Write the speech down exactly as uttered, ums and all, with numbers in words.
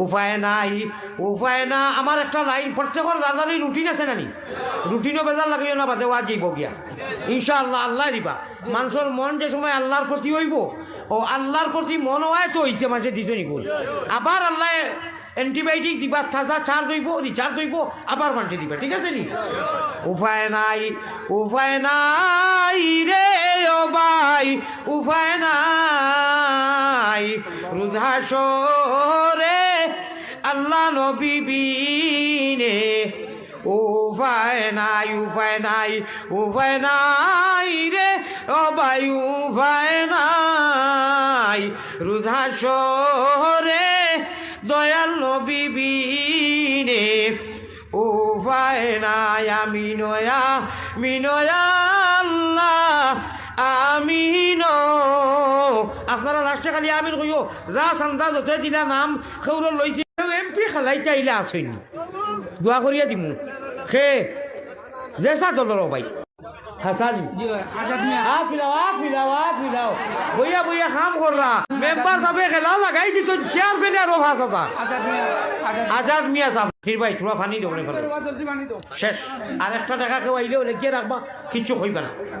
উপায় নাই, উপায় না। আমার একটা লাইন, প্রত্যেকর যার যার রুটিন আছে না নি? রুটিনও বেজার লাগিও না, বাদে ওয়াজ যাইব গিয়া। ইনশাআল্লাহ, আল্লাহ দিবা। মানুষর মন যে সময় আল্লাহর প্রতি অইব, ও আল্লাহর প্রতি মন অওয়ায় তো অইছে, মানুষে দিছে নি কই? আবার আল্লাহ অ্যান্টিবায়োটিক দিবা, তাজা চার্জ অইব, রিচার্জ অইব, আবার মানুষে দিবা, ঠিক আছে নি? উপায় নাই, উপায় নাই রে ও ভাই, উপায় নাই। রোজ হাশরে আল্লাহ নবী বিনে উপায় নাই, উপায় নাই, উপায় নাই রে ও ভাই, উপায় নাই। রোজ হাশরে দয়াল নবী বিনে উপায় নাই। আমিন, আমিন, আল্লাহ, আমিন। আপনারা লাস্টে খালি আমিন কইও। যা চান্দা যত দিলা নাম, খেউরো লইছি। এমপি খেলাইতে আইলে আসইনি। দোয়া করিয়া দিমু। খে, যেসা দলর ভাই। হাসানি। জি ভাই, আজাদ মিয়া। আখ মিলাও, আখ মিলাও, আখ মিলাও। বইয়া বইয়া কাম কররা। মেম্বার সাবে খেলা লাগাই দিত, চেয়ারম্যানে আরো পাঁচ হাজার। আজাদ মিয়া, আজাদ মিয়া। আজাদ মিয়া সাব। ফির ভাই, তোরা পানি দেও, পানি দেও। জলদি পানি দেও। শেষ। আর একটা টাকা কেউ আইলেও লেখিয়া রাখবা, কিচ্ছু কইবা না।